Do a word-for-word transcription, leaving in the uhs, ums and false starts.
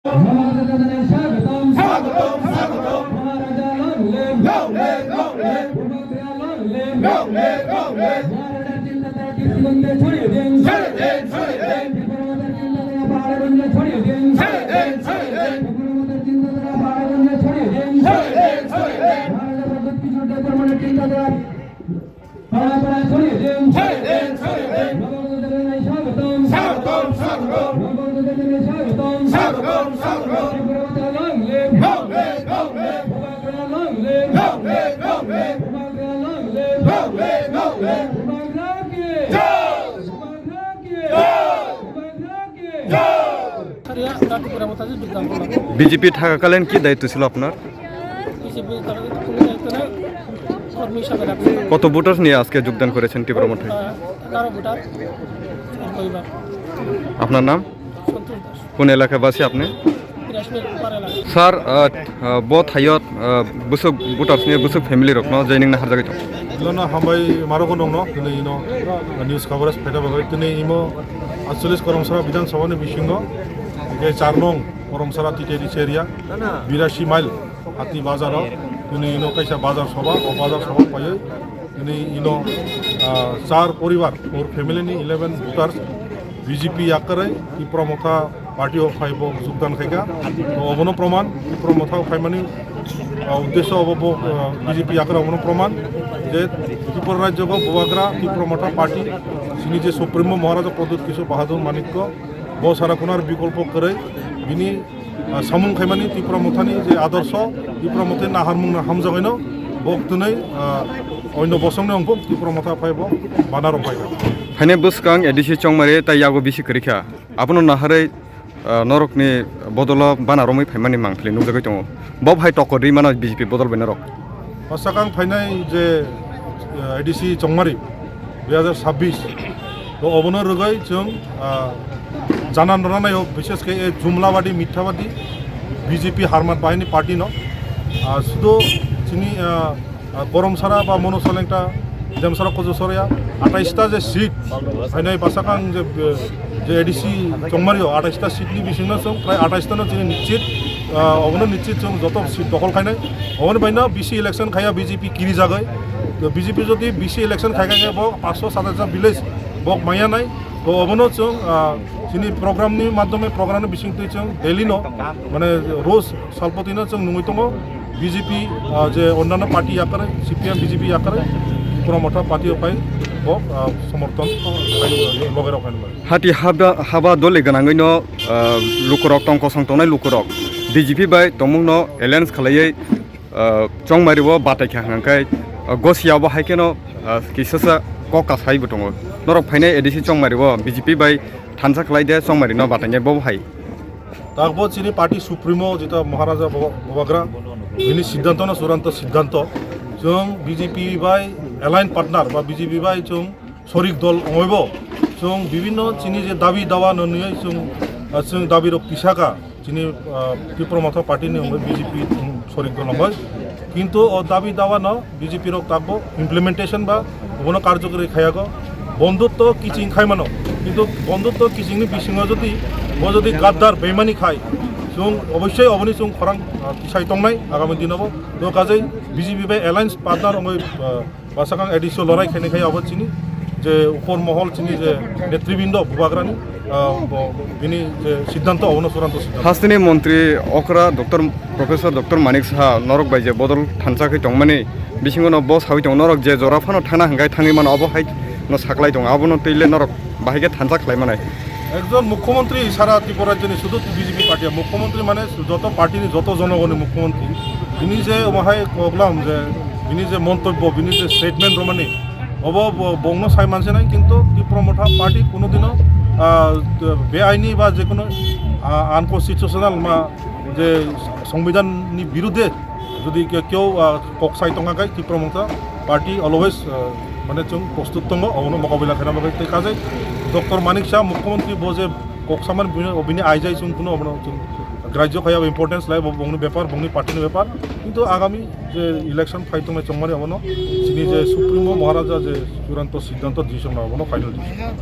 Mama Gajadana Swagatam. Swagatam, swagatam. Maharaja long live. Long live, long live. Bubagra long live. Long live, long live. Maharaja Chinta Dara Tipurabandhe chhoriye din. Chhoriye din, chhoriye din. Tipurabandhe Chinta Dara Paharabandhe chhoriye din. Chhoriye din, chhoriye din. Tipurabandhe Chinta Dara Paharabandhe chhoriye din. Chhoriye din, chhoriye din. Maharaja Pradyut Kishore Debbarmaner Chinta Dara Pala pala chhoriye din. Chhoriye din, chhoriye din. Nabogorjotana swagatam. Swagatam, swagatam. Nabogorjotana swagatam. Swagatam, swagatam. Tipra Motha long live. Long live, long live. Bubagra long live. Long live, long live. Bubagra long live. Long live, long live. Bubagra ki. Jai. Bubagra ki. Jai. Bubagra ki. Jai. Saria, Tipra Motha ji যোগদান করলাম। বিজেপি থাকাকালীন কি দায়িত্ব ছিল আপনার? বিজেপি থাকাকালীন কোনো দায়িত্ব নেই, কর্মী হিসাবে রাখছি। কত ভোটার নিয়ে আজকে যোগদান করেছেন টিপরা মঠে? আহ, এগারো ভোটার, পরিবার। আপনার নাম? সন্তোষ দাস। কোন এলাকাবাসী আপনি? বিরাশি নম্বর এলাকা। স্যার, আহ, আহ, bo thaio, ah, bwswk voters ni bwswk family rokno joining na harjagwi tongo. Ino hambai marogo nongno, tini ino news coverage phaida bagwi, tini imo atchollish Koromsara Bidhan Sabha ni bisingo, hingke char nong Koromsara T T A D C area, birasi mile, Hati Bazar o, tini ino kaisa bazar sabha, o bazar sabha paiwi, tini ino, ah, char poribar, four family ni eleven voters, B J P yakarwi, Tipra Motha party o phai bo jogdan khaikha. To obono proman, Tipra Motha o phaimani, ah, uddesho obo bo, ah, B J P yakra obono proman je Tripura rajyo o bubagra Tipra Motha party sini je Supremo Maharaja Pradyut Kishore Bahadur Manikko bo sara kunar bikolpo kwrwi bini, ah, samung khaimani Tipra Mothani je adorsho, Tipra Mothani naharmung na hamjagwino bo twnwi, ah, oino bosongni ongphuk Tipra Motha phai bo banaro phaikha. Phainai bwskang A D C Chongmari tai yago bisi kwrwikha. Abono naharwi, ah, norokni bodolo bana romwi phaimani mangpili nukjagwi tongo. Bo hai tokor ri mano B J P bodol bai norok. Bwsakang phainai je, ah, A D C Chongmari dui hazar sabbish, to obono rwgwi chwng, ah, janan rwna naio, bishesh khe e jumlabadi, mithabadi B J P harmat bahini party no. Ah, sudo chini, ah, Ah, Koromsara ba Monu Salengta, Demsara Kojo Soria, atais ta je seat, hainai bwsakang je, je A D C Chongmario, atais ta seat ni bisingno chwng prai atais ta no chini nischit, ah, obono nischit chwng joto seat dokhol khainai. Oboni baino B C election khaiya B J P kiri jagoi. To B J P jodi B C election khai khai bo paanch sho satais ta village bok maya nai. To obono chwng, ah, chini program ni madhyome program ni bising twi chwng daily no, mane, roj salpotino chwng nungwi tongo, B J P, ah, je onnanno party yakarwi, C P M, B J P yakarwi, Tipra Motha party o phai bo, ah, somorthon, ah, loge rok phai nai. Hati haba, haba dole gwnangwino, ah, lukurok tong kosong tongnai lukurok B J P bai tongmungno alliance khlaiwi, ah, Chongmari o batai kha hwnkhe, ah, Gosia bo hai kheno, ah, kisasa kok kasai bo tongo. Norok phainai A D C Chongmari o B J P bai thansa khlai de Chongmari no batai bo hai. Takbo chini party supremo jeta Maharaja Bo-, Bubagra, bini siddhanto no churanto siddhanto. Chwng B J P bai alliance partner ba B J P bai chwng sorik dol ongoi bo. Chwng bibinno chini je dabi dawa no nui chwng, ah, chwng dabi rok tisaka. Chini, ah, Tipra Motha party ni ongoi B J P chwng sorik dol ongoi. Kintu o dabi dawa no B J P rok takbo implementation ba obono karjokori khaiyago. Bondhutto kiching khai mano, kintu bondhutto kiching ni bisingo jodi bo jodi gaddar bemani khai, chwng obossoi oboni chwng khorang, ah, tisai tongnai agami dino bo. To kajai B J P bai alliance partner ongoi, ah, bwsakang A D C o lorai khainai khai abo chini je upor mohol chini je netribindo bubagrani, ah, bo bini je siddhanto obono churanto siddhanto. Hasteni montri okra Doctor Professor Doctor Manik Saha norok bai je bodol thansa khe tongmani bisingo no bo sawi tongo, norok je jora phano thangna hwnkhe thangwi mano, obo hai no saklai tongo, abono twi le norok bahai khe thansa khlai manai. Ekjon mukhyamantri sara Tripura rajyoni sudu B J P party, mukhyamantri mane joto party ni joto jonogoni mukhyamantri. Bini je omo hai koklam je bini je montobbo, bini je statement romani, obo bo-, bongno sai manse nai, kintu Tipra Motha party kuno dino, ah, beaini ba je kuno, ah, unconstitutional ma je songbidan ni birudhe jodi ke-, keu, ah, kok sai tongkha khai Tipra Motha party always, ah, mane chwng prostut tongo, obono mokabila khaina bagwi. Tei kajai Doctor Manik Saha mukhyamantri bo je kok samani bini, bini aijai chwng kuno obono chwng grajyo khaiya importance lai, bo bongni bepar, bongni party ni bepar. Kintu agami je election phai tongnai chongmani obono chini je Supremo Maharaja je churanto siddhanto decision obono final decision.